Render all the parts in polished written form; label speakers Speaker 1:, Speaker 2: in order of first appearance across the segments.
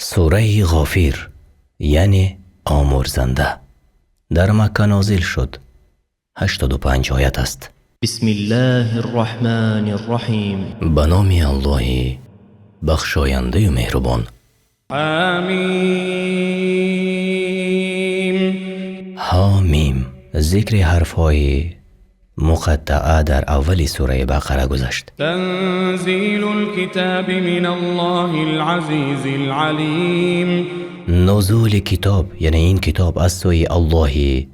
Speaker 1: Сураи Ғофир, яъне Омурзанда, дар Макка нозил шуд. 85 оят аст.
Speaker 2: بسم الله الرحمن الرحيم.
Speaker 1: Ба номи Аллоҳи бахшояндаю меҳрубон.
Speaker 3: حميم.
Speaker 1: Ҳомим. Зикри ҳарфҳои муқаттаа дар аввали сураи Бақара гузашт.
Speaker 3: تنزيل الكتاب من الله العزيز العليم.
Speaker 1: Нузули китоб, яъне ин китоб, аз сӯи Аллоҳи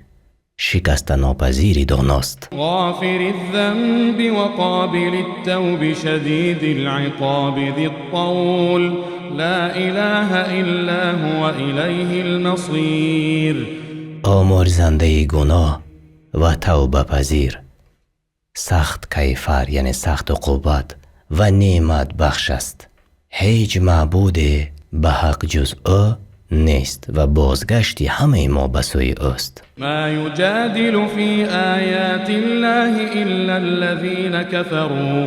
Speaker 1: шикастанопазири доност.
Speaker 3: غافر الذنب وقابل التوب شديد العقاب ذي الطول لا إله إلا هو إليه المصير.
Speaker 1: Омурзандаи гуноҳ ва тавбапазир, сахт кайфар, яъне сахт уқубат ва неъматбахш аст. Ҳеҷ маъбуде ба ҳақ ҷуз ӯ нест ва бозгашти ҳамаи мо ба сӯи ӯст.
Speaker 3: ما يجادل في آيات الله إلا الذين كفروا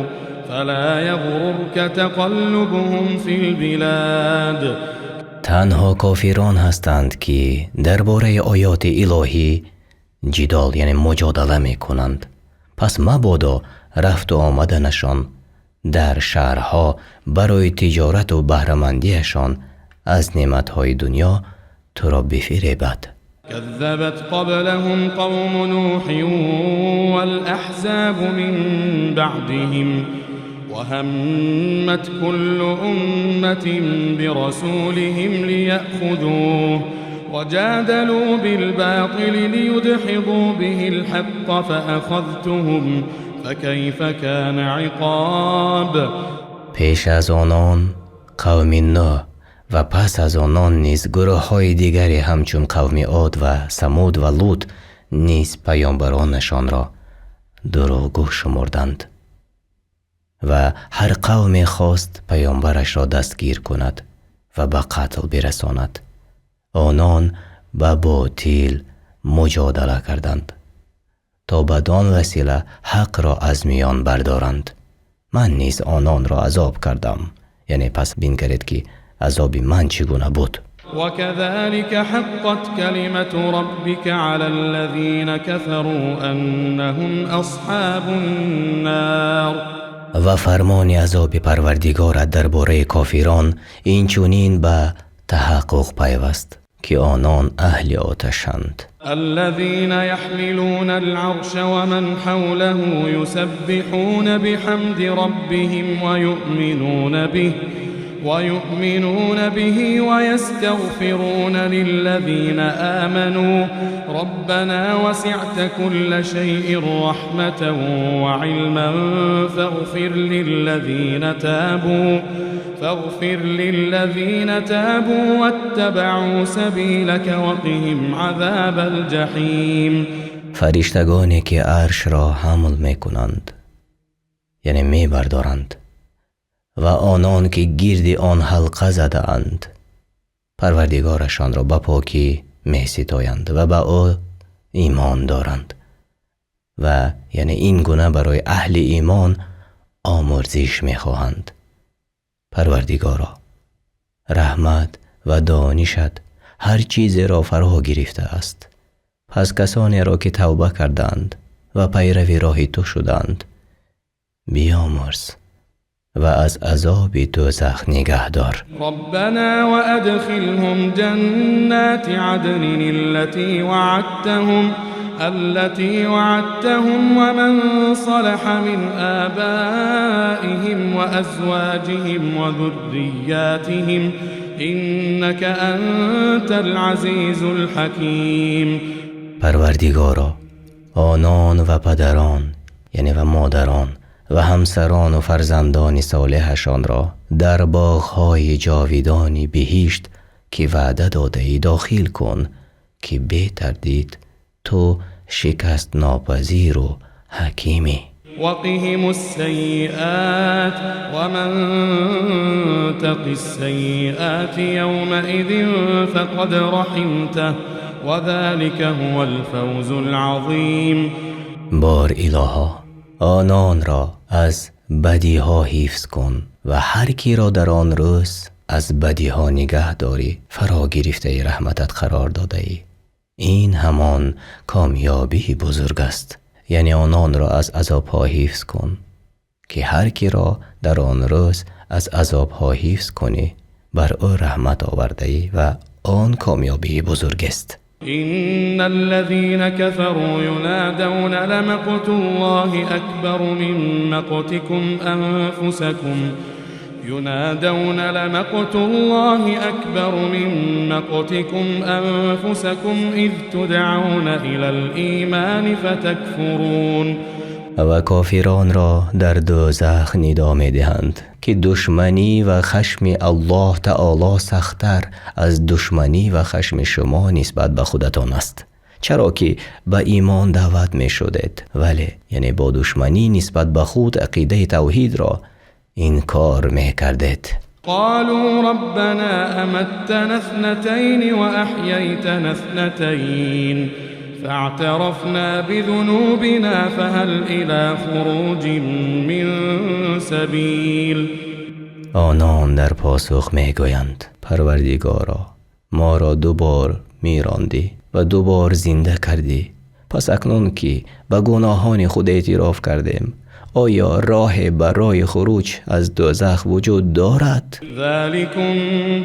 Speaker 3: فلا يغررك تقلبهم في البلاد.
Speaker 1: Танҳо кофирон ҳастанд, ки дар бораи оёти илоҳӣ ҷидол, яъне муҷодала мекунанд. Пас мабодо рафту омаданашон дар шаҳрҳо барои тиҷорату баҳрамандиашон аз неъматҳои дунё туро бифиребад.
Speaker 3: كذبت قبلهم قوم نوح والأحزاب من بعدهم وهمت كل أمة برسولهم ليأخذوه وجادلوا بالباطل ليدحضوا به الحق فأخذتهم فكيف كان عقاب.
Speaker 1: Пеш аз онон қавми Нӯҳ ва пас аз онон низ гурӯҳҳои дигаре ҳамчун қавми Од ва Самуд ва Лут низ паёмбаронашонро дурӯғгӯ шумурданд ва ҳар қавме хост паёмбарашро дастгир кунад ва ба қатл бирасонад. Онон ба ботил муҷодала карданд, то бадон васила ҳақро аз миён бардоранд. Ман низ ононро азоб кардам, яъне пас бингаред, ки азоби ман чӣ гуна буд.
Speaker 3: وكذلك حقت كلمة ربك على الذين كفروا أنهم أصحاب النار.
Speaker 1: Ва фармони азоби Парвардигорат дар бораи кофирон инчунин ба таҳаққуқ пайваст, ки онон аҳли оташанд.
Speaker 3: الذين يحملون العرش ومن حوله يسبحون بحمد ربهم ويؤمنون به ويستغفرون للذين آمنوا ربنا وسعت كل شيء رحمة وعلما فاغفر للذين تابوا واتبعوا سبيلك وقهم عذاب الجحيم.
Speaker 1: Фариштагоне ки аршро ҳамл мекунанд, яъне мебардоранд, ва онон ки гирди он ҳалқа задаанд, Парвардигорашонро ба покӣ меситоянд ва ба ӯ имон доранд ва, яъне ин гуна, барои аҳли имон омурзиш мехоҳанд. Парвардигоро, раҳмат ва донишат ҳар чизеро фаро гирифтааст. Пас касонеро, ки тавба карданд ва пайрави роҳи ту шуданд, биёмурз ва аз азоби дӯзах нигаҳ дор.
Speaker 3: ربنا وأدخلهم جنات عدن التي وعدتهم ومن صلح من آبائهم وأزواجهم وذرياتهم إنك أنت العزيز الحكيم.
Speaker 1: Парвардигоро, онон ва падарон, яъне ва модарон, ва ҳамсарону фарзандони солеҳашонро дар боғҳои ҷовидони биҳишт, ки ваъда додаӣ, дохил кун, ки бетардид ту шикастнопазиру ҳакимӣ.
Speaker 3: وقهم السيئات ومن تق السيئات يومئذ فقد رحمته وذلك هو الفوز العظيم.
Speaker 1: Бор илоҳо, ононро аз бадиҳо ҳифз кун ва ҳар киро дар он рӯз аз бадиҳо нигаҳ дорӣ, фаро гирифтаи раҳматат қарор додаӣ. Ин ҳамон комёбии бузург аст. Яъне ононро аз азобҳо ҳифз кун, ки ҳар киро дар он рӯз аз азобҳо ҳифз кунӣ, бар ӯ раҳмат овардаӣ ва он комёбии бузург аст.
Speaker 3: إن الذين كفروا ينادون لمقت الله أكبر من مقتكم أنفسكم ينادون لمقت الله أكبر من مقتكم أنفسكم إذ تدعون إلى الإيمان فتكفرون.
Speaker 1: Ва кофиронро дар дӯзах нидо медиҳанд, ки душманӣ ва хашми Аллоҳ таъоло сахттар аз душманӣ ва хашми шумо нисбат ба худатон аст, чаро ки ба имон даъват мешудед, вале яъне бо душманӣ нисбат ба худ ақидаи тавҳидро инкор мекардед.
Speaker 3: قالوا ربنا أمتنا اثنتين وأحييتنا اثنتين فاعترفنا بذنوبنا فهل إلى خروج من سبيل.
Speaker 1: Онон дар посух мегӯянд: Парвардигоро, моро ду бор мирондӣ ва ду бор зинда кардӣ, пас акнун ки ба гуноҳони худ эътироф кардем, оё роҳе барои хуруҷ аз дӯзах вуҷуд дорад?
Speaker 3: ذلكم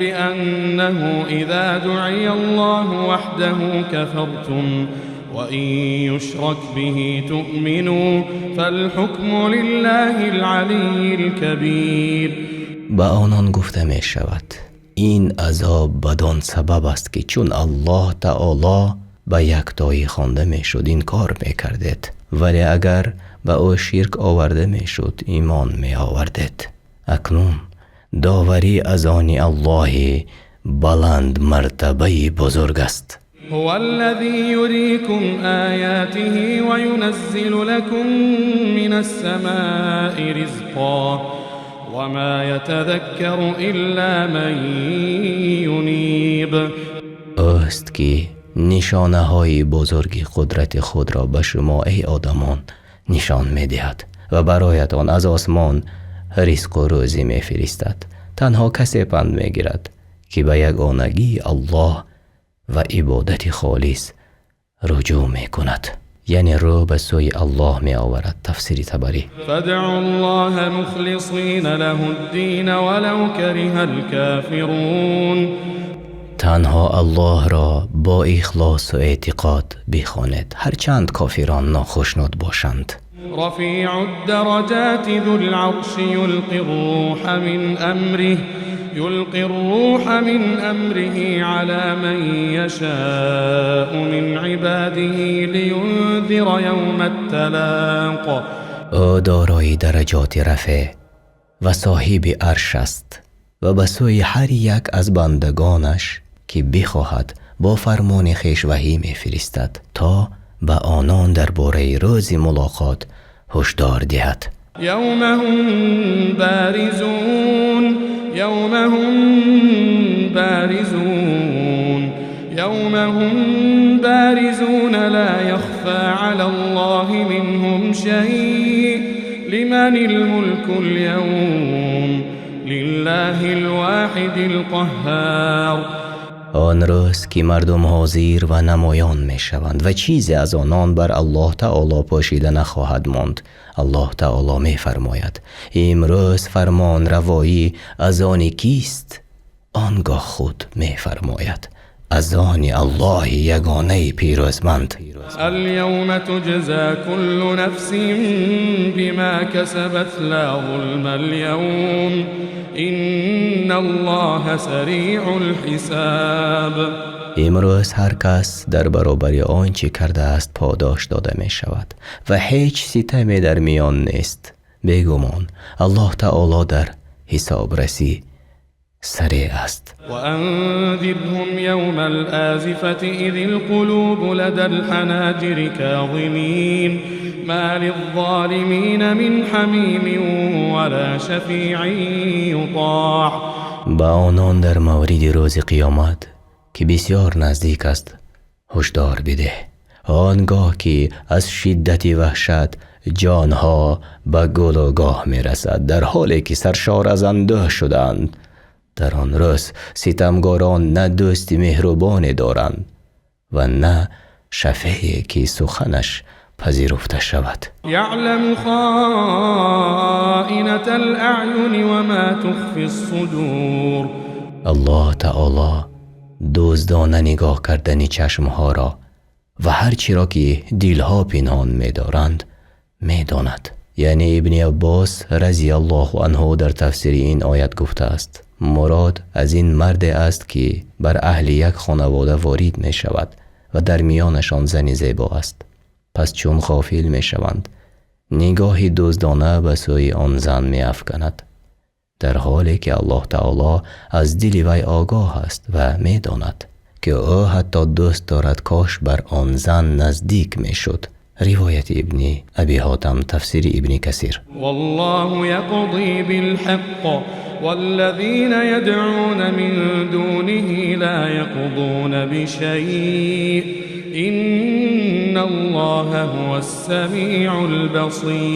Speaker 3: بأنه إذا دعي الله وحده كفرتم وإن يشرك به تؤمنوا فالحكم لله العلي الكبير.
Speaker 1: Ба онон гуфта мешавад: ин азоб бадон сабаб аст, ки чун Аллоҳ таъоло ба яктоӣ хонда мешуд, инкор мекардед, вале агар ба ӯ ширк оварда мешуд, имон меовардед. Акнун доварӣ аз они Аллоҳи баландмартабаи бузург аст.
Speaker 3: هو الذي يريكم آياته وينزل لكم من السماء رزقا وما يتذكر إلا من ينيب.
Speaker 1: Ӯст ки нишонаҳои бузурги қудрати худро ба шумо, эй одамон, нишон медиҳад ва бароятон аз осмон ризқу рӯзӣ мефиристад. Танҳо касе панд мегирад, ки ба ягонагии Аллоҳ ва ибодати холис руҷӯъ мекунад, яъне рӯ ба сӯи Аллоҳ меоварад. Тафсири Табарӣ.
Speaker 3: فادعوا الله مخلصين له الدين ولو كره الكافرون.
Speaker 1: Танҳо Аллоҳро бо ихлосу эътиқод бихонед, ҳарчанд кофирон нохушнуд бошанд.
Speaker 3: رفيع الدرجات ذو العرش يلقي الروح من أمره على من يشاء من عباده لينذر يوم التلاق.
Speaker 1: Ӯ дорои дараҷоти рафеъ ва соҳиби арш аст ва ба сӯи ҳар як аз бандагонаш, ки бихоҳад, бо фармони хеш ваҳй мефиристад, то ба онон дар бораи рӯзи мулоқот ҳушдор диҳад.
Speaker 3: يوم هم بارزون يوم هم بارزون يوم هم بارزون لا يخفى على الله منهم شيء لمن الملك اليوم لله الواحد القهار.
Speaker 1: Он рӯз ки мардум ҳозир ва намоён мешаванд ва чизе аз онон бар Аллоҳ таъоло пӯшида нахоҳад монд. Аллоҳ таъоло мефармояд: имрӯз фармонравоӣ аз они кист? Он гоҳ худ мефармояд: аз они Аллоҳи ягонаи пирӯзманд.
Speaker 3: اليوم تجزى كل نفس بما كسبت لا ظلم اليوم إن الله سريع الحساب.
Speaker 1: Имрӯз ҳар кас дар баробари он чӣ кардааст подош дода мешавад ва ҳеҷ ситаме дар миён нест. Бегумон Аллоҳ таъоло дар ҳисобрасӣ сареъ аст.
Speaker 3: وأنذرهم يوم الآزفة إذ القلوب لدى الحناجر كاظمين ما للظالمين من حميم ولا شفيع يطاع.
Speaker 1: Ба онон дар мавриди рӯзи қиёмат, ки бисёр наздик аст, ҳушдор бидеҳ, он гоҳ ки аз шиддати ваҳшат ҷонҳо ба гулӯгоҳ мерасад, дар ҳоле ки саршор аз андӯҳ шудаанд. Дар он рӯз ситамгорон на дӯсти меҳрубоне доранд ва на шафеъе, ки суханаш пазируфта шавад.
Speaker 3: يعلم خائنة الأعين وما تخفي الصدور.
Speaker 1: Аллоҳ таоло дуздона нигоҳ кардани чашмҳоро ва ҳар чиро ки дилҳо пинҳон медоранд медонад. Яъне Ибни Аббос разияллоҳу анҳу дар тафсири ин оят гуфтааст: мурод аз ин марде аст, ки бар аҳли як хонавода ворид мешавад ва дар миёнашон зани зебо аст. Пас чун ғофил мешаванд, нигоҳи дуздона ба сӯи он зан меафканад, дар ҳоле ки Аллоҳ таоло аз дили вай огоҳ аст ва медонад, ки ӯ ҳатто дӯст дорад, кош бар он зан наздик мешуд. Ривояти Ибни Аби Ҳотам, тафсири Ибни Касир.
Speaker 3: والله يقضي بالحق والذين يدعون من دونه لا يقضون بشيء إن الله هو السميع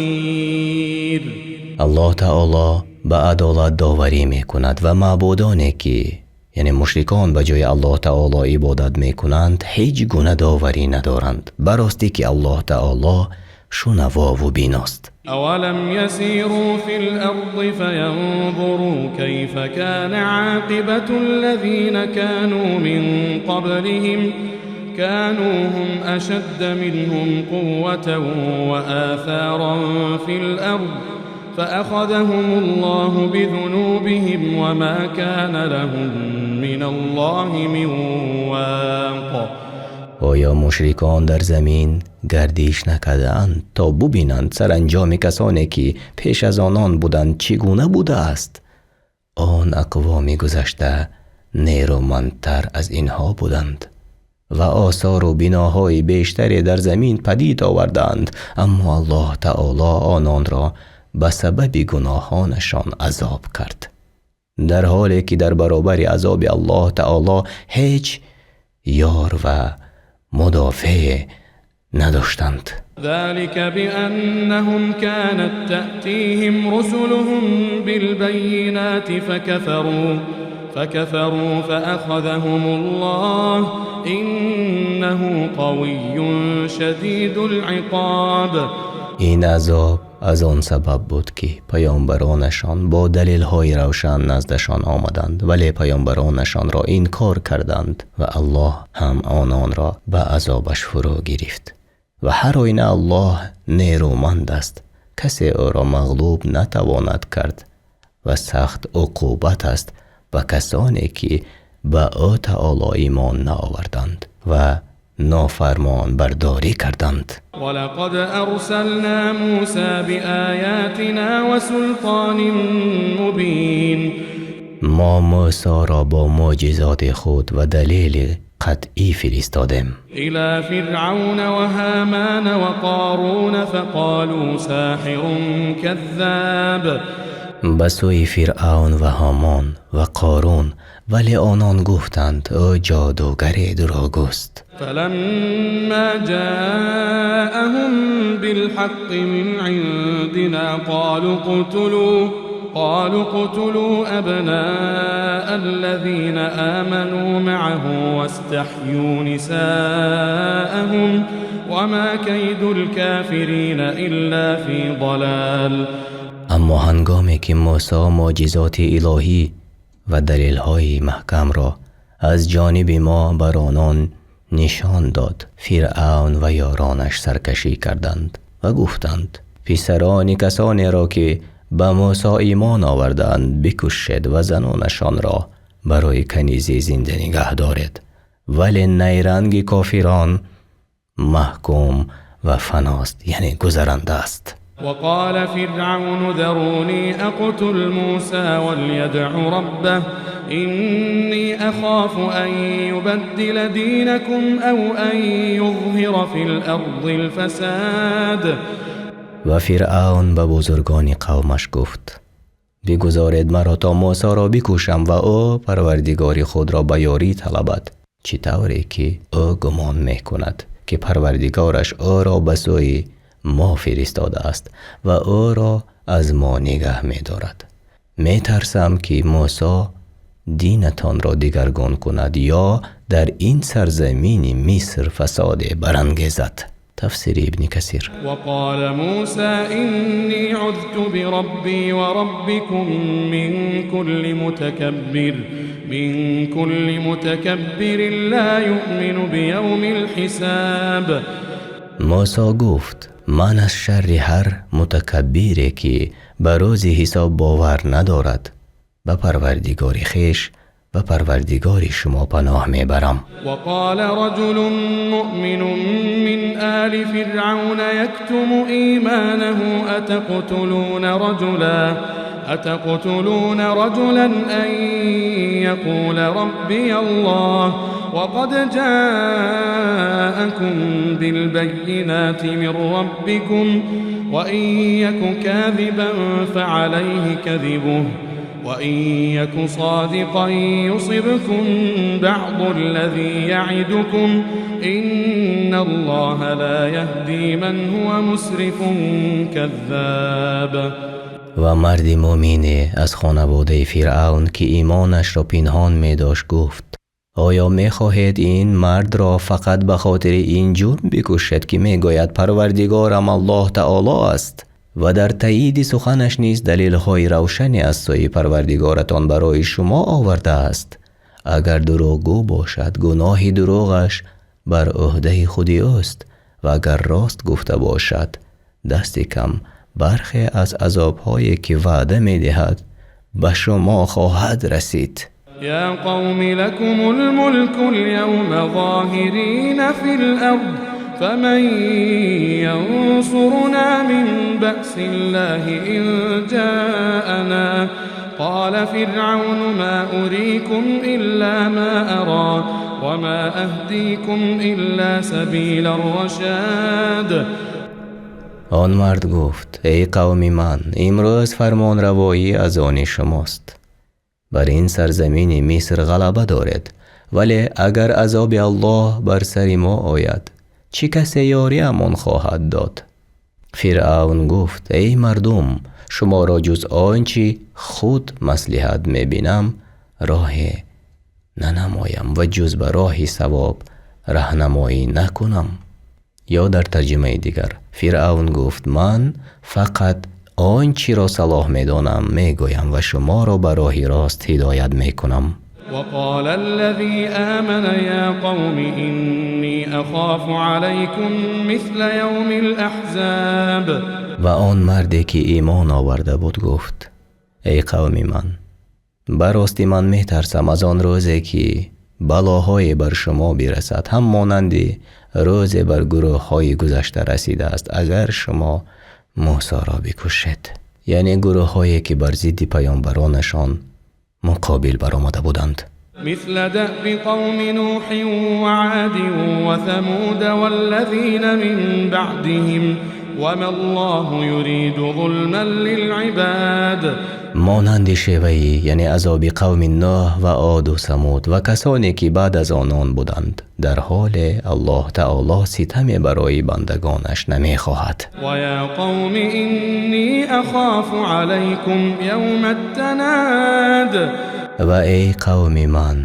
Speaker 3: البصير.
Speaker 1: Аллоҳ таоло ба адолат доварӣ мекунад ва маъбудоне ки, яъне мушрикон, ба ҷои Аллоҳ таоло ибодат мекунанд, ҳеҷ гуна доварӣ надоранд. Ба ростӣ ки Аллоҳ таоло шунавову биност.
Speaker 3: أولم يسيروا في الأرض فينظروا كيف كان عاقبة الذين كانوا من قبلهم كانوا هم أشد منهم قوة وآثارا في الأرض فأخذهم الله بذنوبهم وما كان لهم من الله من واق.
Speaker 1: Оё мушрикон дар замин гардиш накардаанд, то бубинанд саранҷоми касоне ки пеш аз онон буданд чӣ гуна будааст? Он ақвоми гузашта нерӯмандтар аз инҳо буданд ва осору биноҳои бештаре дар замин падид оварданд, аммо Аллоҳ таоло ононро ба сабаби гуноҳонашон азоб кард, дар ҳоле ки дар баробари азоби Аллоҳ таоло ҳеҷ ёр ва мудофее надоштанд.
Speaker 3: ذلك بأنهم كانت تأتيهم رسلهم بالبينات فكفروا فأخذهم الله إنه قوي شديد العقاب.
Speaker 1: Ин азоб аз он сабаб буд, ки паёмбаронашон бо далелҳои равшан наздашон омаданд, вале паёмбаронашонро инкор карданд ва Аллоҳ ҳам ононро ба азобаш фурӯ гирифт. Ва ҳар оина Аллоҳ нерӯманд аст, касе ӯро мағлуб натавонад кард ва сахт уқубат аст ба касоне ки ба ӯ таоло имон наоварданд ва нофармонбардорӣ карданд.
Speaker 3: ولقد أرسلنا موسى بآياتنا وسلطان مبين.
Speaker 1: Мо Мӯсоро бо мӯъҷизоти худ ва далели қатъӣ фиристодем
Speaker 3: إلى فرعون وهامان وقارون فقالوا ساحر كذاب.
Speaker 1: Ба сӯи Фиръавн ва Ҳомон ва Қорун, вале онон гуфтанд: ӯ ҷодугаре дурӯғгӯст.
Speaker 3: فلما جاءهم بالحق من عندنا قالوا اقتلوا أبناء الذين آمنوا معه واستحيوا نساءهم وما كيد الكافرين إلا في ضلال.
Speaker 1: Аммо ҳангоме ки Мӯсо мӯъҷизоти илоҳӣ ва далелҳои маҳкамро аз ҷониби мо бар онон нишон дод, Фиръавн ва ёронаш саркашӣ карданд ва гуфтанд: писарони касонеро ки ба Мӯсо имон овардаанд бикушед ва занонашонро барои канизӣ зинда нигаҳ доред. Вале найранги кофирон маҳкум ва фаност, яъне гузаранда аст.
Speaker 3: وقال فرعون ذروني أقتل موسى وليدع ربه إني أخاف أن يبدل دينكم أو أن يظهر في الأرض الفساد.
Speaker 1: Ва Фиръавн ба бузургони қавмаш гуфт: бигузоред маро, то Мӯсоро бикушам ва ӯ парвардигори худро ба ёрӣ талабад, чӣ тавре ки ӯ гумон мекунад, ки парвардигораш ӯро ба сӯи мо фиристодааст ва ӯро аз мо нигаҳ медорад. Метарсам, ки Мӯсо динатонро дигаргун кунад ё дар ин сарзамини Миср фасоде барангезад. Тафсири Ибни Касир.
Speaker 3: وقال موسى إني عذت بربي وربكم من كل متكبر لا يؤمن بيوم الحساب.
Speaker 1: Мусо гуфт: ман аз шарри ҳар мутакаббире, ки ба рӯзи ҳисоб бовар надорад, ба Парвардигори хеш ва Парвардигори шумо паноҳ мебарам.
Speaker 3: وقال رجل مؤمن من آل فرعون يكتم إيمانه أتقتلون رجلا أن يقول ربي الله وقد جاءكم بالبينات من ربكم وإن يك كاذبا فعليه كذبه وإن يك صادقا يصبكم بعض الذي يعدكم إن الله لا يهدي من هو مسرف كذاب.
Speaker 1: Ва марди мӯмине аз хонаводаи Фиръавн, ки имонашро пинҳон медошт, гуфт: оё мехоҳед ин мардро фақат ба хотири ин ҷурм бикушед, ки мегӯяд: Парвардигорам Аллоҳ Таоло аст, ва дар таъйиди суханаш низ далелҳои равшане аз сӯи Парвардигоратон барои шумо овардааст? Агар дурӯғгӯ бошад, гуноҳи дурӯғаш бар ӯҳдаи худи ӯст, ва агар рост гуфта бошад, дасти кам бархе аз азобҳое, ки ваъда медиҳад, ба шумо хоҳад расид.
Speaker 3: يا قوم لكم الملك اليوم ظاهرين في الأرض فمن ينصرنا من بأس الله إن جاءنا؟ قال فرعون ما أريكم إلا ما أرى وما أهديكم إلا سبيل الرشاد.
Speaker 1: Он мард гуфт: эй қавми ман, имрӯз фармонравоӣ аз они шумост, бар ин сарзамини Миср ғалаба доред, вале агар азоби Аллоҳ бар сари мо ояд, чӣ касе ёриамон хоҳад дод? Фиръавн гуфт: эй мардум, шуморо ҷуз он чӣ худ маслиҳат мебинам роҳе нанамоям ва ҷуз ба роҳи савоб раҳнамоӣ накунам. Ё дар тарҷумаи дигар, Фиръавн гуфт: ман фақат он чиро салоҳ медонам мегӯям ва шуморо ба роҳи рост ҳидоят мекунам.
Speaker 3: وقال الذي آمن يا قوم إني أخاف عليكم مثل يوم الأحزاب.
Speaker 1: Ва он марде, ки имон оварда буд, гуфт: эй қавми ман, ба ростӣ ман метарсам аз он рӯзе, ки балоҳое бар шумо бирасад, ҳам монанди рӯзе бар гурӯҳҳои гузашта расидааст, агар шумо Мусоро бикушед. Яъне гурӯҳҳое, ки бар зидди паёмбаронашон муқобил баромада буданд.
Speaker 3: مثل دأب قوم نوح وعاد وثمود والذين من بعدهم وما الله يريد ظلما للعباد.
Speaker 1: Монанди шеваи, яъне азоби қавми Нӯҳ ва Оду Самуд ва касоне, ки баъд аз онон буданд, дар ҳоле Аллоҳ Таоло ситаме барои бандагонаш намехоҳад.
Speaker 3: ويا قوم إني أخاف عليكم يوم التناد.
Speaker 1: Ва эй қавми ман,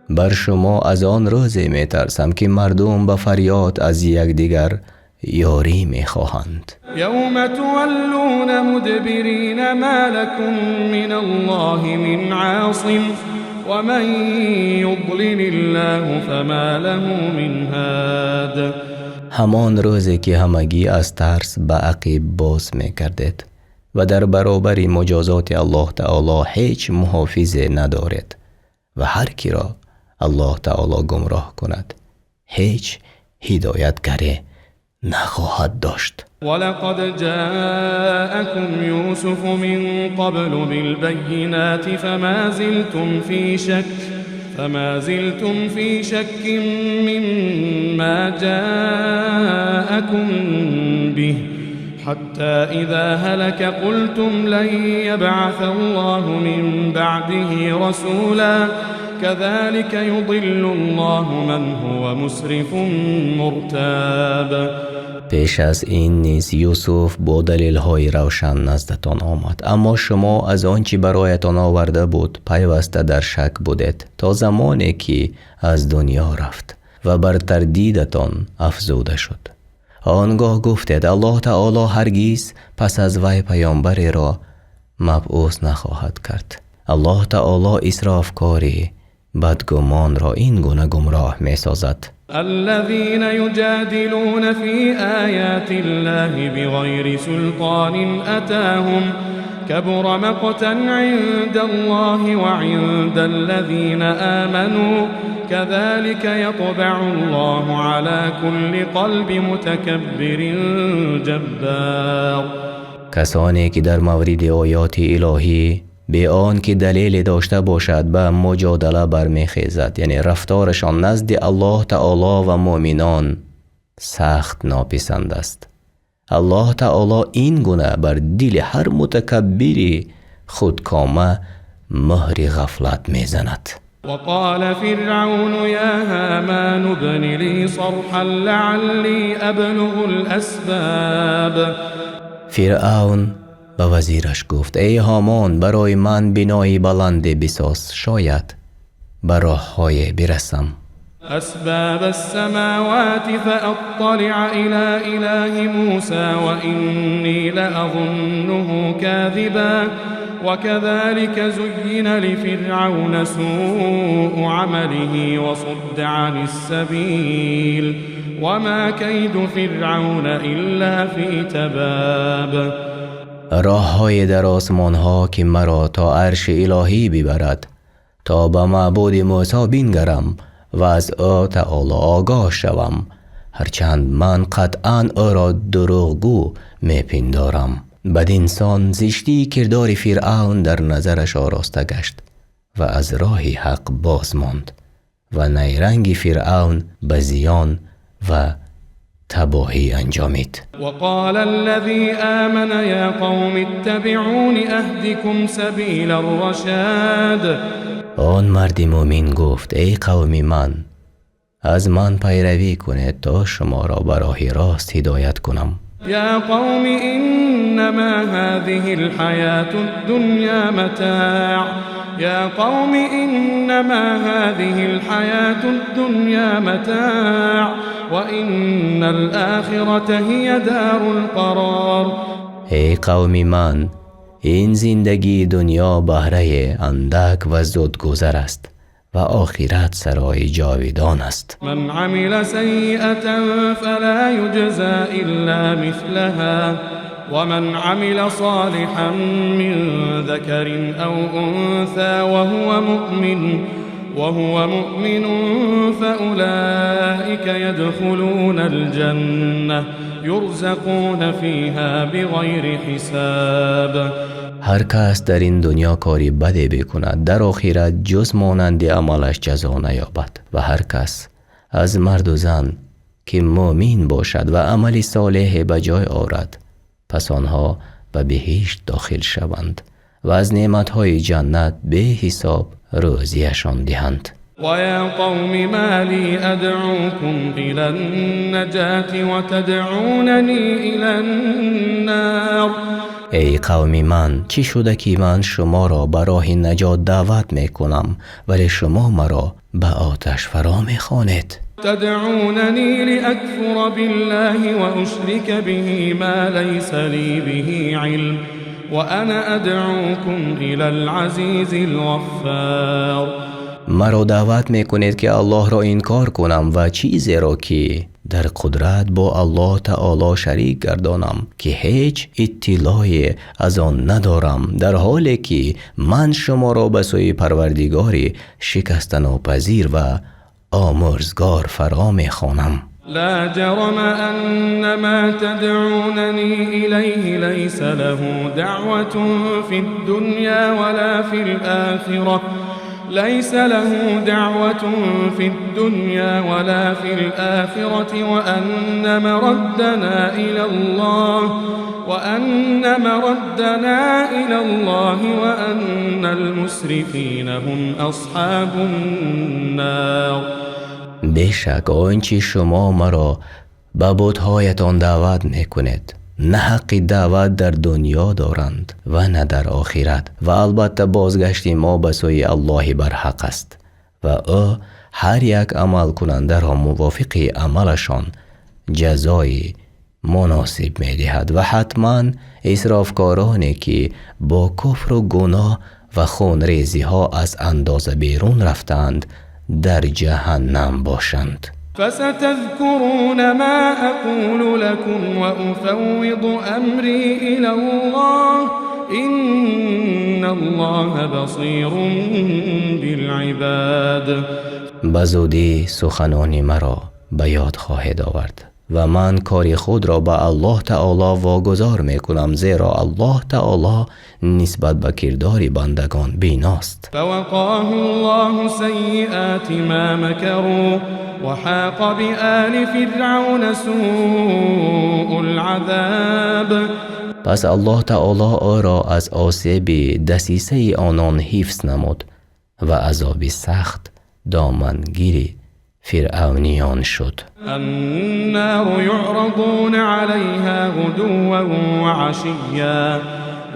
Speaker 1: бар шумо аз он рӯзе метарсам, ки мардум ба фарёд аз якдигар ёрӣ мехоҳанд.
Speaker 3: يوم تولون مدبرين ما لكم من الله من عاصم ومن يضلل الله فما له من هاد.
Speaker 1: Ҳамон рӯзе, ки ҳамагӣ аз тарс ба ақиб боз мегардед ва дар баробари муҷозоти Аллоҳ Таоло ҳеҷ муҳофизе надоред, ва ҳар киро Аллоҳ Таоло гумроҳ кунад, ҳеҷ ҳидоятгаре нахоҳад дошт.
Speaker 3: ولقد جاءكم يوسف من قبل بالبينات فما زلتم في شك مما جاءكم به حتى إذا هلك قلتم لن يبعث الله من بعده رسولا. كذلك يضل الله من هو مسرف مرتاب.
Speaker 1: Пеш аз ин низ Юсуф бо далелҳои равшан наздатон омад, аммо шумо аз он чи бароятон оварда буд пайваста дар шак будед то замоне ки аз дунё рафт ва бар тардидатон афзуда шуд. Он гоҳ гуфтед Аллоҳ таоло ҳаргиз пас аз вай паёмбареро мабъус нахоҳад кард. Аллоҳ таоло исрофкори бадгумонро ин гуна гумроҳ месозад.
Speaker 3: الذين يجادلون في آيات الله بغير سلطان أتاهم كبر مقتا عند الله وعند الذين آمنوا كذلك يطبع الله على كل قلب متكبر جبار.
Speaker 1: Касоне ки дар мавриди оёти илоҳӣ бе он ки далеле дошта бошад ба муҷодала бармехезад, яъне рафторашон назди Аллоҳ таоло ва муъминон сахт нописанд аст. Аллоҳ таоло ин гуна бар дили ҳар мутакаббири худкома муҳри ғафлат мезанад.
Speaker 3: وقال فرعون يا هامان ابن لي صرحا لعلي أبلغ الأسباب.
Speaker 1: Фиръавн ба вазираш гуфт: эй Ҳомон, барои ман бинои баланде бисоз, шояд ба роҳҳое бирасам.
Speaker 3: أسباب السماوات فأطلع إلى إله موسى وإني لأظنه كاذبا وكذلك زين لفرعون سوء عمله وصد عن السبيل وما كيد فرعون إلا في تباب.
Speaker 1: Роҳҳое дар осмонҳо ки маро то арши илоҳӣ бибарад, то ба маъбуди Мӯсо бингарам ва аз ӯ таоло огоҳ шавам, ҳарчанд ман қатъан ӯро дурӯғгӯ мепиндорам. Бадин сон зиштии кирдори Фиръавн дар назараш ороста гашт ва аз роҳи ҳақ боз монд ва найранги Фиръавн ба зиён ва табоҳӣ анҷомид.
Speaker 3: وقال الذي آمن يا قوم اتبعون أهدكم سبيل الرشاد.
Speaker 1: Он марди мӯмин гуфт: эй қавми ман, аз ман пайравӣ кунед то шуморо ба роҳи рост ҳидоят кунам.
Speaker 3: يا قوم إنما هذه الحياة الدنيا متاع يا قوم إنما هذه الحياة الدنيا متاع وإن الآخرة هي دار القرار.
Speaker 1: Эй қавми ман, ин зиндагии дунё баҳраи андак ва зудгузар аст ва охират сарои ҷовидон аст.
Speaker 3: من عمل سيئة فلا يجزى إلا مثلها ومن عمل صالحا من ذكر أو أنثى وهو مؤمن فأولئك يدخلون الجنة يرزقون فيها بغير حساب.
Speaker 1: Ҳар кас дар ин дунё кори баде бикунад, дар охират ҷуз монанди амалаш ҷазо наёбад, ва ҳар кас аз марду зан ки мӯмин бошад ва амали солеҳе ба ҷой орад, пас онҳо ба биҳишт дохил шаванд ва аз неъматҳои ҷаннат беҳисоб рӯзияшон диҳанд.
Speaker 3: ويا قوم ما لي أدعوكم إلى النجاة وتدعونني إلى النار.
Speaker 1: Эй қавми ман, чӣ шуда ки ман шуморо ба роҳи наҷот даъват мекунам, вале шумо маро ба оташ фаро мехонед?
Speaker 3: تدعونني لأكفر بالله وأشرك به ما ليس لي به علم وأنا أدعوكم إلى العزيز الغفار.
Speaker 1: Маро даъват мекунед ки Аллоҳро инкор кунам ва чизеро ки дар қудрат бо Аллоҳ таоло шарик гардонам, ки ҳеҷ иттилое аз он надорам, дар ҳоле ки ман шуморо ба сӯи Парвардигори шикастанопазир ва омӯрзгор фаро мехонам.
Speaker 3: لا جرم أن ما تدعونني إليه ليس له دعوة في الدنيا ولا في الآخرة ليس له دعوة في الدنيا ولا في الآخرة وأن مردنا إلى الله وأن مردنا إلى الله وأن المسرفين هم أصحاب النار.
Speaker 1: Бешак он чи шумо маро ба бутҳоятон даъват мекунед, на ҳаққи даъват дар дунё доранд ва на дар охират, ва албатта бозгашти мо ба сӯи Аллоҳи барҳақ аст ва ӯ ҳар як амалкунандаро мувофиқи амалашон ҷазои муносиб медиҳад. Ва ҳатман исрофкороне ки бо куфру гуноҳ ва хунрезиҳо аз андоза берун рафтаанд дар ҷаҳаннам бошанд.
Speaker 3: فستذكرون ما أقول لكم وأفوض أمري إلى الله إن الله بصير بالعباد.
Speaker 1: Ба зудӣ суханони маро ба ёд хоҳед овард ва ман кори худро ба Аллоҳ таоло вогузор мекунам, зеро Аллоҳ таоло нисбат ба кирдори бандагон биност.
Speaker 3: فوقاه الله سيئات ما مكروا وحاق بآل فرعون سوء العذاب.
Speaker 1: Пас Аллоҳ таоло ӯро аз осеби дасисаи онон ҳифз намуд ва азоби сахт домангири фиръавниён шуд.
Speaker 3: النار يعرضون عليها غدوا وعشيا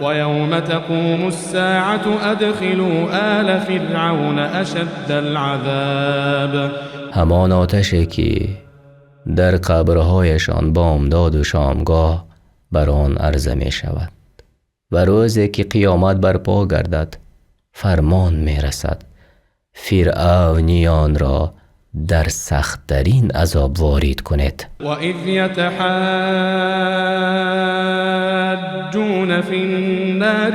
Speaker 3: ويوم تقوم الساعة أدخلوا آل فرعون أشد العذاب.
Speaker 1: Ҳамон оташе ки дар қабрҳояшон бомдоду шомгоҳ бар он арза мешавад ва рӯзе ки қиёмат барпо гардад фармон мерасад фиръавниёнро дар сахттарин азоб ворид кунед.
Speaker 3: وإذ يتحاجون في النار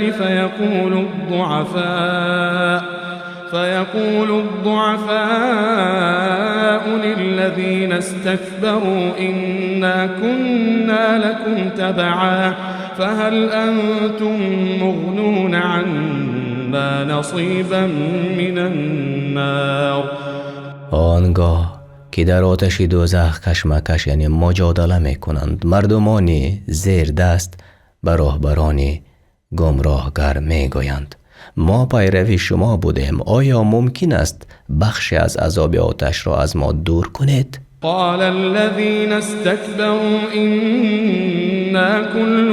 Speaker 3: فيقول الضعفاء للذين استكبروا إنا كنا لكم تبعا فهل أنتم مغنون عنا نصيبا من النار.
Speaker 1: Он гоҳ ки дар оташи дӯзах кашмакаш, яъне муҷодала мекунанд, мардумони зердаст ба роҳбарони гумроҳгар мегӯянд: мо пайрави шумо будем, оё мумкин аст бахше аз азоби оташро аз мо дур кунед?
Speaker 3: قال الذين استكبروا إنا كل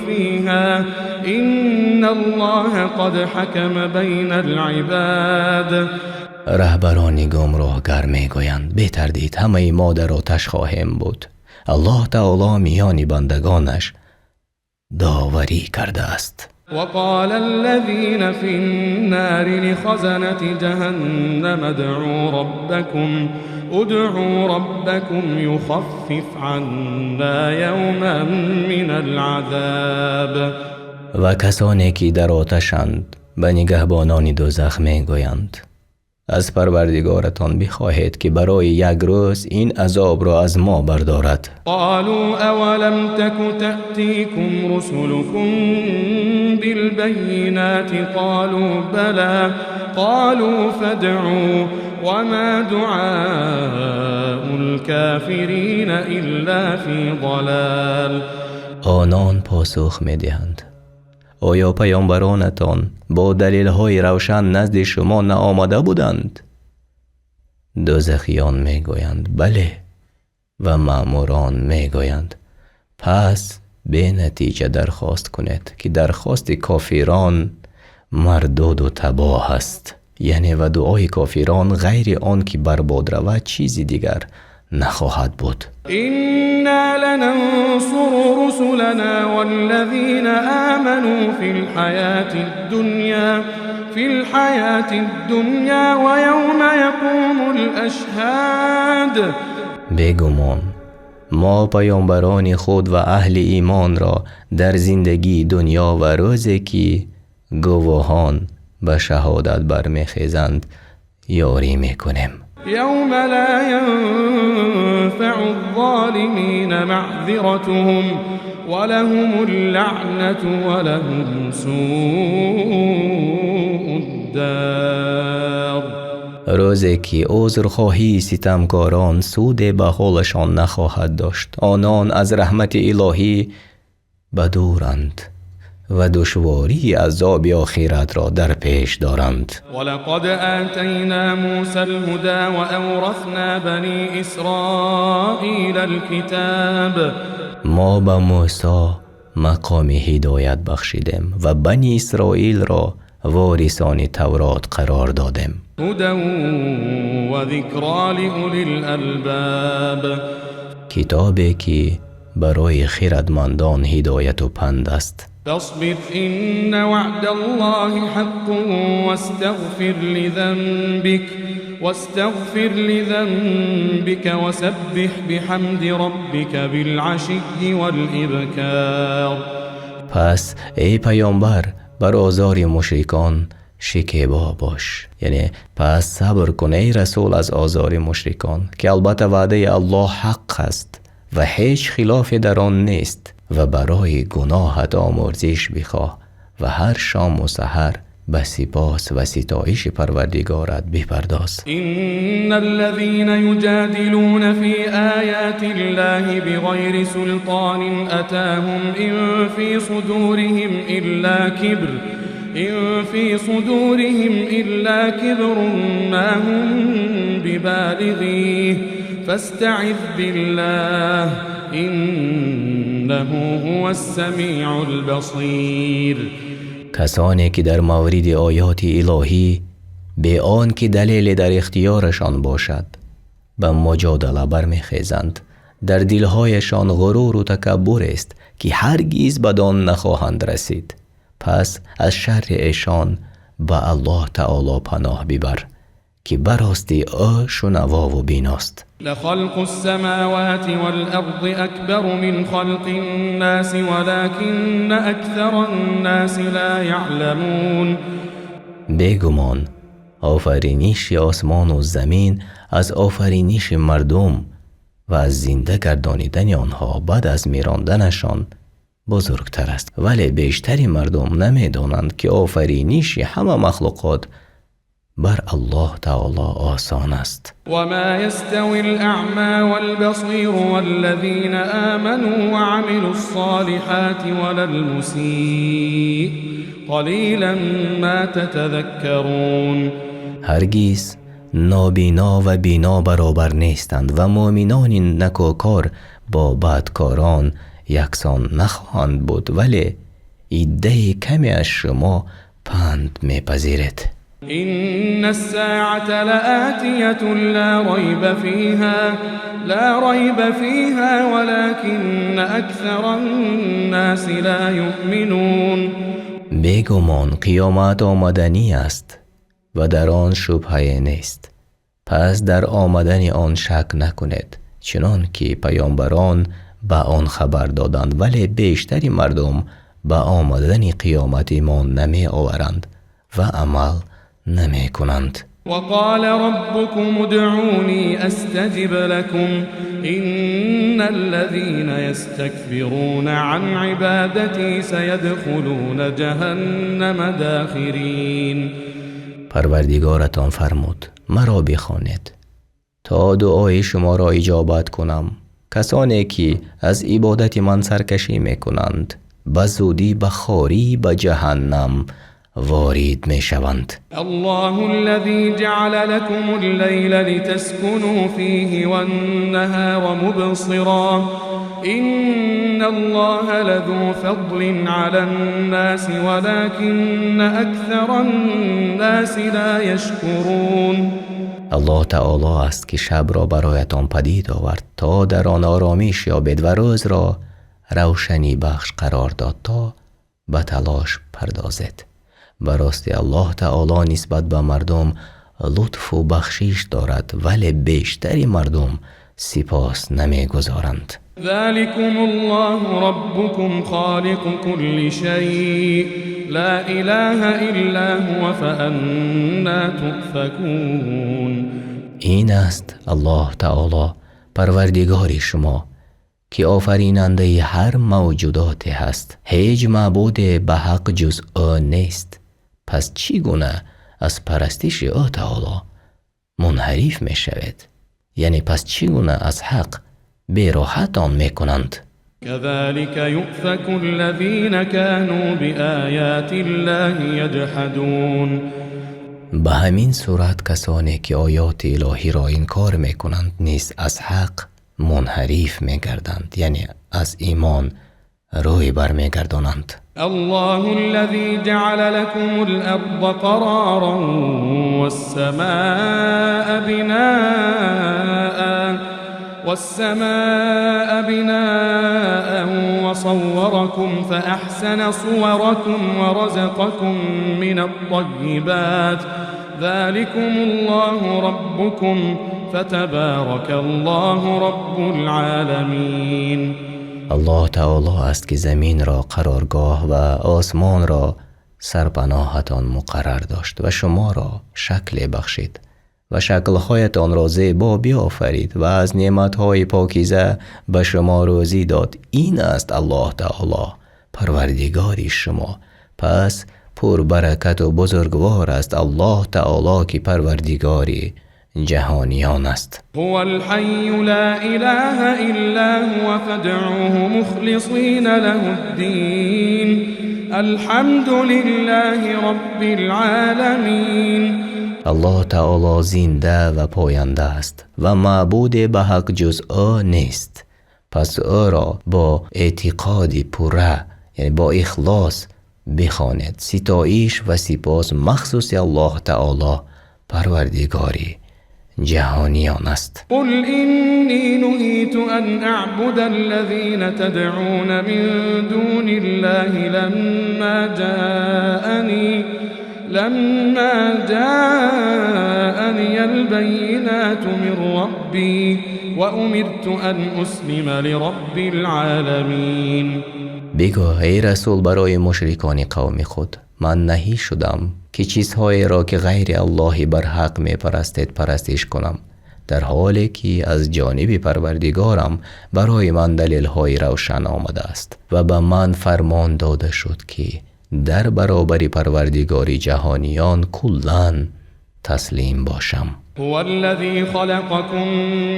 Speaker 3: فيها إن الله قد حكم بين العباد.
Speaker 1: Раҳбарони гумроҳгар мегӯянд: бетардид ҳамаи мо дар оташ хоҳем буд, Аллоҳ таоло миёни бандагонаш доварӣ кардааст.
Speaker 3: وقال الذين في النار لخزنة جهنم ادعوا ربكم يخفف عنا يوما من العذاب.
Speaker 1: Ва касоне ки дар оташанд ба нигаҳбонони дӯзах мегӯянд: аз парвардигоратон бихоҳед ки барои як рӯз ин азобро аз мо бардорад.
Speaker 3: قالوا أولم تك تأتيكم رسلكم بالبينات قالوا بلى قالوا فادعوا وما دعاء الكافرين إلا في ضلال.
Speaker 1: Онон посух медиҳанд: оё паёмбаронатон бо далелҳои равшан назди шумо наомада буданд? Дӯзахиён мегӯянд: бале. Ва маъмурон мегӯянд: пас бенатиҷа дархост кунед, ки дархости кофирон мардуду табоҳ аст. Яъне ва дуои кофирон ғайри он ки барбод равад чизи дигар нахоҳад буд.
Speaker 3: إنا لننصر رسلنا والذين آمنوا في الحياة الدنيا ويوم يقوم الأشهاد.
Speaker 1: Бегумон мо паёмбарони худ ва аҳли имонро дар зиндагии дунё ва рӯзе ки гувоҳон ба шаҳодат бармехезанд ёрӣ мекунем.
Speaker 3: يوم لا ينفع الظالمين معذرتهم ولهم اللعنة ولهم سوء الدار.
Speaker 1: Рӯзе ки узрхоҳии ситамкорон суде ба ҳолашон нахоҳад дошт. Онон аз раҳмати илоҳӣ ба дуранд ва душвории азоби охиратро дар пеш доранд.
Speaker 3: ولقد آتينا موسى الهدى وأورثنا بني إسرائيل الكتاب.
Speaker 1: Мо ба Мӯсо мақоми ҳидоят бахшидем ва Бани Исроилро ворисони Таврот қарор додем.
Speaker 3: هدى وذكرى لأولي الألباب.
Speaker 1: Китобе ки барои хирадмандон ҳидояту панд аст.
Speaker 3: فاصبر إن وعد الله حق واستغفر لذنبك وسبح بحمد ربك بالعشي والإبكار.
Speaker 1: Пас эй паёмбар, бар озори мушрикон шикебо бош, яъне пас сабр кун, эй расул, аз озори мушрикон, ки албатта ваъдаи Аллоҳ ҳақ аст ва ҳеҷ хилофе дар он нест, ва барои гуноҳат омурзиш бихоҳ ва ҳар шому саҳар ба сипос ва ситоиши Парвардигорат бипардоз.
Speaker 3: إن الذين يجادلون في آيات الله بغير سلطان أتاهم إن في صدورهم إلا كبر ما هم ببالغيه فاستعذ بالله إنه هو السميع البصير.
Speaker 1: Касоне ки дар мавриди оёти илоҳӣ бе он ки далеле дар ихтиёрашон бошад ба муҷодала бармехезанд, дар дилҳояшон ғуруру такаббурест, ки ҳаргиз бадон нахоҳанд расид. Пас аз шарри эшон ба Аллоҳ таоло паноҳ бибар, ки баростӣ ӯ шунавову биност.
Speaker 3: لخلق السماوات والأرض أكبر من خلق الناس ولكن أكثر الناس لا يعلمون.
Speaker 1: Бегумон, офариниши осмону замин аз офариниши мардум ва аз зинда гардонидани онҳо баъд аз миронданашон бузургтар аст, вале бештари мардум намедонанд, ки офариниши ҳама махлуқот бар Аллоҳ таоло осон аст.
Speaker 3: وما يستوي الأعمى والبصير والذين آمنوا وعملوا الصالحات ولا المسيء قليلا ما تتذكرون.
Speaker 1: Ҳаргиз нобино ва бино баробар нестанд ва муъминони накӯкор бо бадкорон яксон нахоҳанд буд, вале иддаи каме аз шумо панд мепазиред.
Speaker 3: إن الساعة لآتية لا ريب فيها ولكن أكثر الناس لا يؤمنون.
Speaker 1: Бегумон, қиёмат омаданӣ аст ва дар он шубҳае нест, пас дар омадани он шак накунед, чунон ки паёмбарон ба он хабар доданд, вале бештари мардум ба омадани қиёмат имон намеоваранд ва амал намекунанд.
Speaker 3: وقال ربكم ادعوني أستجب لكم إن الذين يستكبرون عن عبادتي سيدخلون جهنم داخرين.
Speaker 1: Парвардигоратон фармуд: «Маро бихонед, то дуои шуморо иҷобат кунам. Касоне ки аз ибодати ман саркашӣ мекунанд, ба зудӣ ба хорӣ ба ҷаҳаннам ворид мешаванд».
Speaker 3: الله الذي جعل لكم الليل لتسكنوا فيه والنهار مبصرا إن الله لذو فضل على الناس ولكن أكثر الناس لا يشكرون.
Speaker 1: Аллоҳ таоло аст, ки шабро бароятон падид овард, то дар он оромиш ёбед, ва рӯзро равшанибахш қарор дод, то ба талош пардозед. Ба рости, Аллоҳ таоло нисбат ба мардум лутфу бахшиш дорад, вале бештари мардум сипос намегузоранд.
Speaker 3: ذلكم الله ربكم خالق كل شيء لا إله إلا هو فأنى تؤفكون.
Speaker 1: Ин аст Аллоҳ таоло, Парвардигори шумо, ки офаринандаи ҳар мавҷудоте ҳаст. Ҳеҷ маъбуде ба ҳақ ҷуз ӯ нест, пас чӣ гуна аз парастиши ӯ таоло Мунҳариф мешавед? Яъне пас чӣ гуна аз ҳақ бероҳатон мекунанд?
Speaker 3: كذلك يؤفك الذين كانوا بآيات الله يجحدون.
Speaker 1: Ба ҳамин сурат касоне ки оёти илоҳиро инкор мекунанд, низ аз ҳақ мунҳариф мегарданд, яъне аз имон рӯй бармегардонанд.
Speaker 3: الله الذي جعل لكم الأرض قرارا والسماء بناء وصوركم فأحسن صوركم ورزقكم من الطيبات، ذلكم الله ربكم، فتبارك الله رب العالمين.
Speaker 1: Аллоҳ таоло аст, ки заминро қароргоҳ ва осмонро сарпаноҳатон муқаррар дошт ва шуморо шакле бахшид ва шаклҳоятонро зебо биофарид ва аз неъматҳои покиза ба шумо рӯзӣ дод. Ин аст Аллоҳ таоло, парвардигори шумо. Пас пурбаракату бузургвор аст Аллоҳ таоло, ки парвардигори ҷаҳониён аст.
Speaker 3: هو الحي لا إله إلا هو فادعوه مخلصين له الدين، الحمد لله رب العالمين.
Speaker 1: Аллоҳ таоло зинда ва поянда аст ва маъбуде ба ҳақ ҷуз ӯ нест. Пас ӯро бо эътиқоди пурра, яъне бо ихлос бихонед. Ситоиш ва сипос махсуси Аллоҳ таоло, парвардигори ҷаҳониён аст.
Speaker 3: قل إني نهيت أن أعبد الذين تدعون من دون الله لما جاءني البينات من ربي، وأمرت أن أسلم لرب العالمين.
Speaker 1: Бигӯ, эй расул, барои мушрикони қавми худ: ман наҳӣ шудам, ки чизҳоеро, ки ғайри Аллоҳи барҳақ мепарастед, парастиш кунам, дар ҳоле ки аз ҷониби парвардигорам барои ман далелҳои равшан омадааст ва ба ман фармон дода шуд, ки дар баробари парвардигори ҷаҳониён куллан таслим бошам.
Speaker 3: هو الذي خلقكم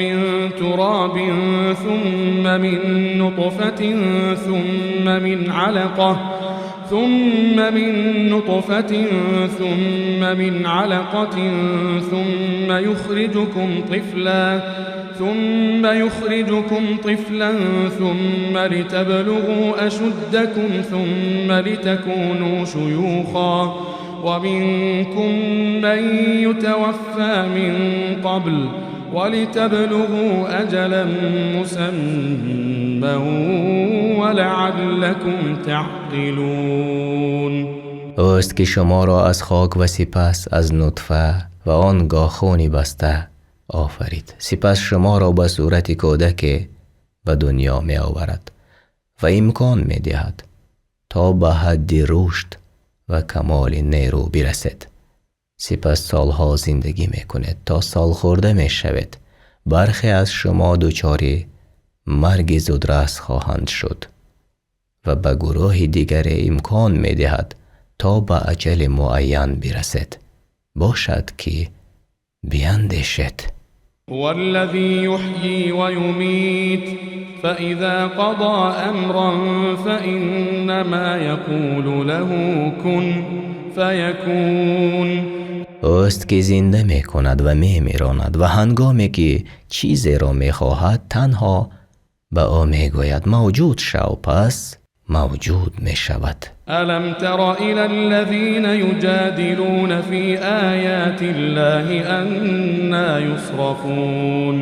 Speaker 3: من تراب، ثم من نطفة، ثم من علقة، ثم يخرجكم طفلا، ثم لتبلغوا أشدكم، ثم لتكونوا شيوخا، ومنكم من يتوفى من قبل، ولتبلغوا أجلا مسمى ولعلكم تعقلون.
Speaker 1: Ӯст ки шуморо аз хок ва сипас аз нутфа ва он гоҳ хуни баста офарид. Сипас шуморо ба сурати кӯдаке ба дунё меоварад ва имкон медиҳад, то ба ҳадди рушд ва камоли нерӯ бирасед. Сипас солҳо зиндагӣ мекунед, то солхӯрда мешавед. Бархе аз шумо дучори марги зудрас хоҳанд шуд ва ба гурӯҳи дигаре имкон медиҳад, то ба аҷали муайян бирасед. Бошад, ки биандешед.
Speaker 3: هو الذي يحيي ويميت، فإذا قضى أمرا فإنما يقول له كن فيكون.
Speaker 1: Ӯст ки зинда мекунад ва мемиронад ва ҳангоме ки чизеро мехоҳад, танҳо ба ӯ мегӯяд: мавҷуд шав, пас мавҷуд мешавад.
Speaker 3: ألم تر إلى الذين يجادلون في آيات الله أنى يصرفون؟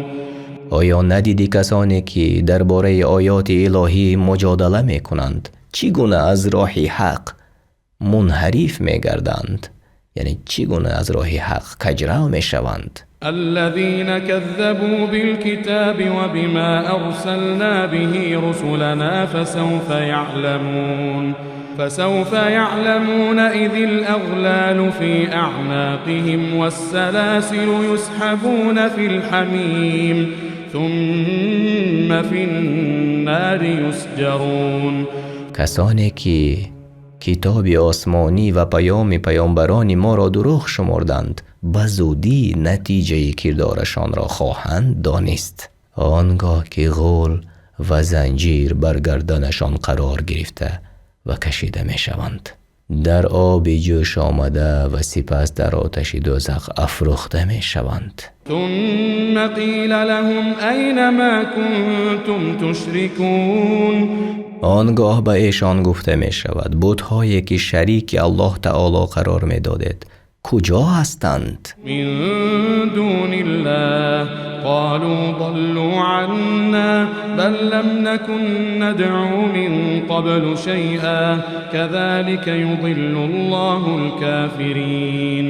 Speaker 1: Оё надидӣ касоне ки дар бораи оёти илоҳӣ муҷодала мекунанд, чӣ гуна аз роҳи ҳақ мунҳариф мегарданд, яъне чӣ гуна аз роҳи ҳақ каҷрав мешаванд?
Speaker 3: الذين كذبوا بالكتاب وبما أرسلنا به رسلنا، فسوف يعلمون إذ الأغلال في أعناقهم والسلاسل يسحبون في الحميم ثم في النار يسجرون.
Speaker 1: Касоне ки Китоби осмонӣ ва паёми паёмбарони моро дурӯғ шумурданд, ба зудӣ натиҷаи кирдорашонро хоҳанд донист. Он гоҳ ки ғул ва занҷир бар гарданашон қарор гирифта ва кашида мешаванд, дар оби ҷӯш омада ва сипас дар оташи дӯзах афрӯхта мешаванд.
Speaker 3: ثم قيل لهم أين ما كنتم تشركون.
Speaker 1: Он гоҳ ба эшон гуфта мешавад: бутҳое ки шарики Аллоҳ таоло қарор медодед, куҷо ҳастанд?
Speaker 3: من دون الله قالوا ضلوا عنا بل لم نكن ندعو من قبل شيئا كذلك يضل الله الكافرين.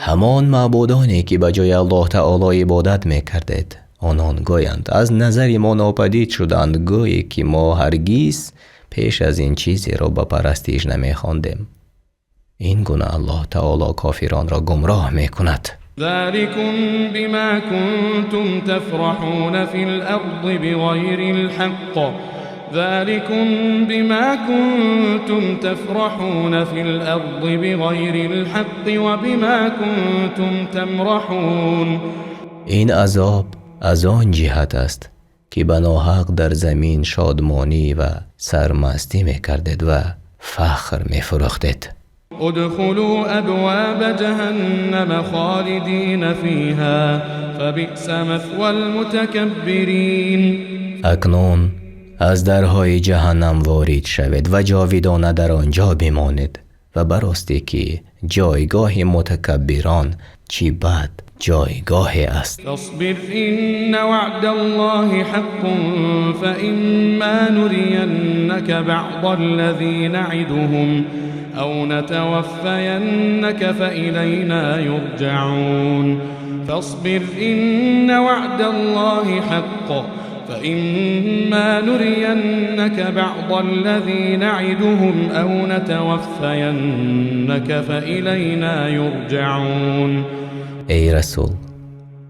Speaker 1: Ҳамон маъбудоне ки ба ҷои Аллоҳ таоло ибодат мекардед. Онон гӯянд: аз назари мо нопадид шуданд, гӯӣ ки мо ҳаргиз пеш аз ин чизеро ба парастиш намехондем. Ин гуна Аллоҳ таоло кофиронро гумроҳ мекунад.
Speaker 3: ذلكم بما كنتم تفرحون في الأرض بغير الحق ذلكم بما كنتم تفرحون في الأرض بغير الحق وبما كنتم تمرحون.
Speaker 1: Ин азоб аз он ҷиҳат аст, ки ба ноҳақ дар замин шодмонӣ ва сармастӣ мекардед ва фахр мефурӯхтед.
Speaker 3: ادخلوا أبواب جهنم خالدين فيها فبئس مثوى المتكبرين.
Speaker 1: Акнун аз дарҳои ҷаҳаннам ворид шавед ва ҷовидона дар он ҷо бимонед ва ба ростӣ ки ҷойгоҳи мутакаббирон чӣ бад ҷойгоҳе аст.
Speaker 3: فاصبر إن وعد الله حق فإما نرينك بعض الذي نعدهم أو نتوفينك فإلينا يرجعون. فاصبر إن وعد الله حق فإما نرينك بعض الذي نعدهم أو نتوفينك فإلينا يرجعون.
Speaker 1: Эй расул,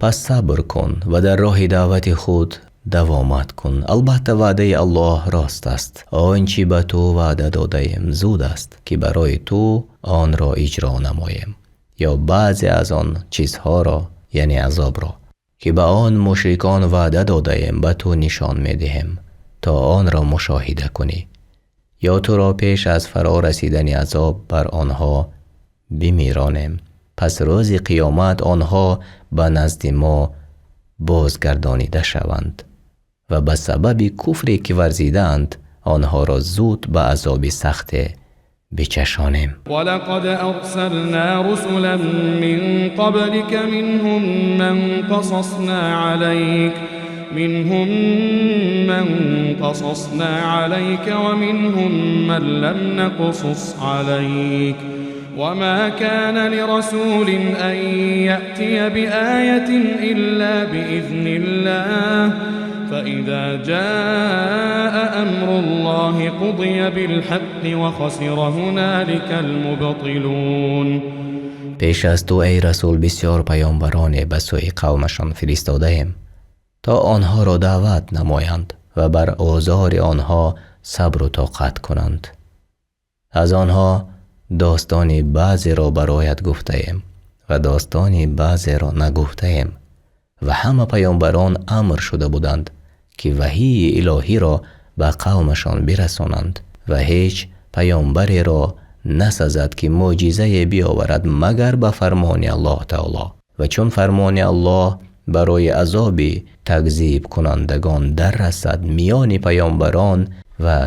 Speaker 1: пас сабр кун ва дар роҳи даъвати худ давомат кун. Албатта ваъдаи Аллоҳ рост аст. Он чӣ ба ту ваъда додаем, зуд аст, ки барои ту онро иҷро намоем ё баъзе аз он чизҳоро, яъне азобро, ки ба он мушрикон ваъда додаем, ба ту нишон медиҳем, то онро мушоҳида кунӣ, ё туро пеш аз фаро расидани азоб бар онҳо бимиронем. Пас рӯзи қиёмат онҳо ба назди мо бозгардонида шаванд ва ба сабаби куфре ки варзидаанд, онҳоро зуд ба азоби сахте бичашонем.
Speaker 3: ولقد أرسلنا رسلا من قبلك منهم من قصصنا عليك ومنهم من لم نقصص عليك وما كان لرسول أن يأتي بآية إلا بإذن الله فإذا جاء أمر الله قضي بالحق وخسر هنالك المبطلون.
Speaker 1: Пеш аз ту, эй расул, бисёр паёмбароне ба сӯи қавмашон фиристодаем, то онҳоро даъват намоянд ва бар озори онҳо сабру тоқат кунанд. Аз онҳо достони баъзеро бароят гуфтаем ва достони баъзеро нагуфтаем ва ҳама паёмбарон амр шуда буданд, ки ваҳии илоҳиро ба қавмашон бирасонанд ва ҳеҷ паёмбареро насазад, ки мӯъҷизае биёварад, магар ба фармони Аллоҳ таоло. Ва чун фармони Аллоҳ барои азоби такзибкунандагон даррасад, миёни паёмбарон ва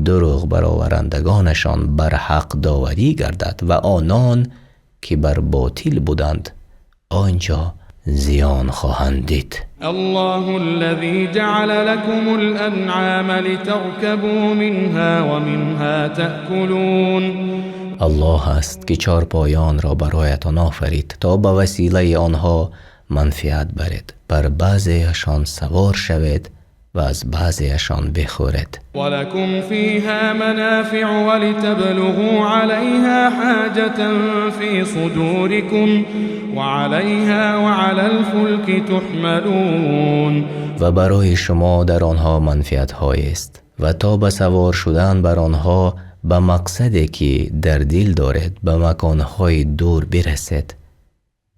Speaker 1: дурӯғбароварандагонашон бар ҳақ доварӣ гардад ва онон ки бар ботил буданд, он ҷо зиён хоҳанд дид.
Speaker 3: الله الذي جعل لكم الأنعام لتركبوا منها ومنها تأكلون.
Speaker 1: Аллоҳ аст, ки чорпоёнро бароятон офарид, то ба василаи онҳо манфиат баред, бар баъзеашон савор шавед ва аз баъзеашон бихӯред.
Speaker 3: ولكم فيها منافع ولتبلغوا عليها حاجة في صدوركم وعليها وعلى الفلك تحملون.
Speaker 1: Ва барои шумо дар онҳо манфиатҳоест ва то ба савор шудан бар онҳо ба мақсаде ки дар дил доред ба маконҳои дур бирасед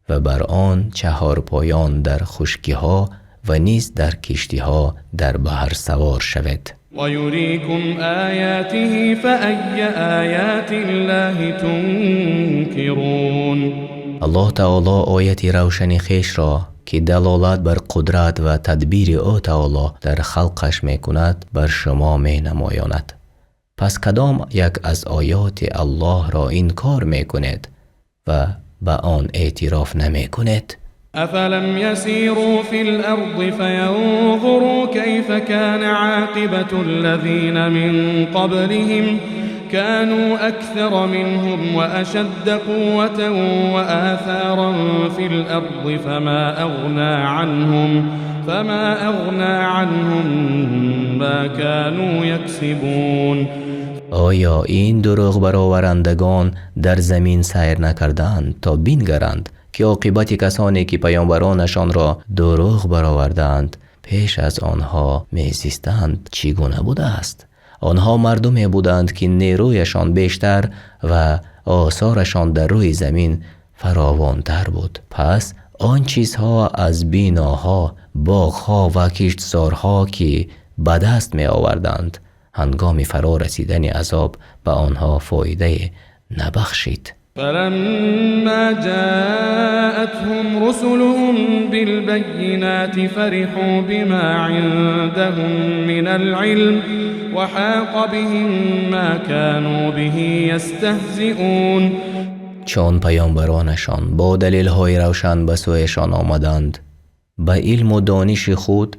Speaker 1: ва бар он чаҳорпоён дар хушкиҳо ва низ дар киштиҳо дар баҳр савор шавед.
Speaker 3: ويريكم آياته فأي آيات الله تنكرون.
Speaker 1: Аллоҳ таоло ояти равшани хешро, ки далолат бар қудрат ва тадбири ӯ таоло дар халқаш мекунад, бар шумо менамоёнад. Пас кадом як аз оёти Аллоҳро инкор мекунед ва ба он эътироф намекунед?
Speaker 3: أفلم يسيروا في الأرض فينظروا كيف كان عاقبة الذين من قبلهم كانوا أكثر منهم وأشد قوة وآثارا في الأرض فما أغنى عنهم ما كانوا يكسبون.
Speaker 1: Оё ин дурӯғ бароварандагон дар замин сайр накардаанд, то бингаранд, ки оқибати касоне ки паёмбаронашонро дурӯғ баровардаанд, пеш аз онҳо мезистанд, чӣ гуна будааст? Онҳо мардуме буданд, ки нерӯяшон бештар ва осорашон дар рӯи замин фаровонтар буд. Пас он чизҳо аз биноҳо, боғҳо ва киштзорҳо, ки ба даст меоварданд, ҳангоми фаро расидани азоб ба онҳо фоидае набахшид.
Speaker 3: فلما جاءتهم رسلهم بالبينات فرحوا بما عندهم من العلم وحاق بهم ما كانوا به يستهزئون.
Speaker 1: Чун паёмбаронашон бо далелҳои равшан ба сӯяшон омаданд, ба илму дониши худ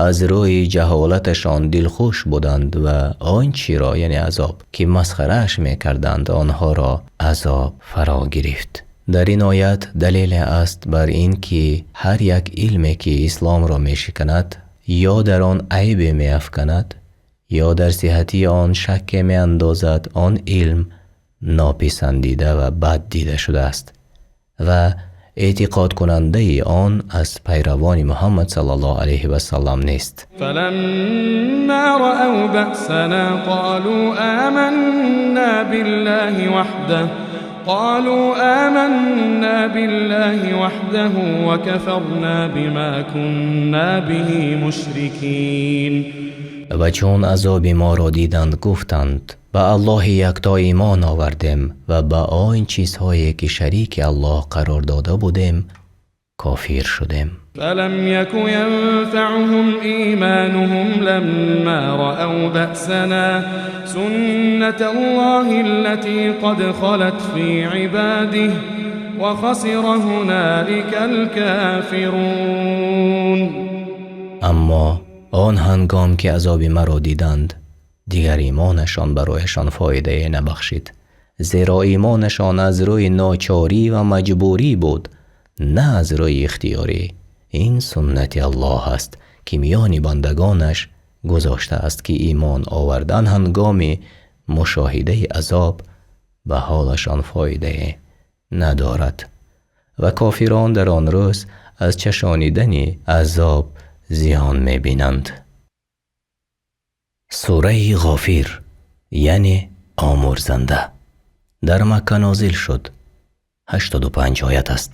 Speaker 1: аз рӯи ҷаҳолаташон дилхуш буданд ва он чиро, яъне азоб, ки масхарааш мекарданд, онҳоро азоб фаро гирифт. Дар ин оят далеле аст бар ин ки ҳар як илме ки исломро мешиканад, ё дар он айбе меафканад, ё дар сиҳати он шакке меандозад, он илм нописандида ва бад дида шудааст ва эътиқодкунандаи он аз пайравони Муҳаммад саллаллоҳу алайҳи васаллам нест.
Speaker 3: فلما رأوا بأسنا قالوا آمنا بالله وحده قالوا آمنا بالله وحده وكفرنا بما كنا به مشركين.
Speaker 1: Ва чун азоби моро диданд, гуфтанд: ба Аллоҳи якто имон овардем ва ба он чизҳое ки шарики Аллоҳ қарор дода будем кофир шудем.
Speaker 3: فلم يك ينفعهم إيمانهم لما رأوا بأسنا سنة الله التي قد خلت في عباده وخسر هنالك الكافرون.
Speaker 1: Аммо он ҳангом ки азоби маро диданд, дигар имонашон барояшон фоидае набахшид, зеро имонашон аз рӯи ночорӣ ва маҷбурӣ буд, на аз рӯи ихтиёрӣ. Ин суннати Аллоҳ аст, ки миёни бандагонаш гузоштааст, ки имон овардан ҳангоми мушоҳидаи азоб ба ҳолашон фоидае надорад ва кофирон дар он рӯз аз чашонидани азоб зиён мебинанд. Сураи Ғофир, яъне омурзанда, дар Макка нозил шуд. 85 оят аст.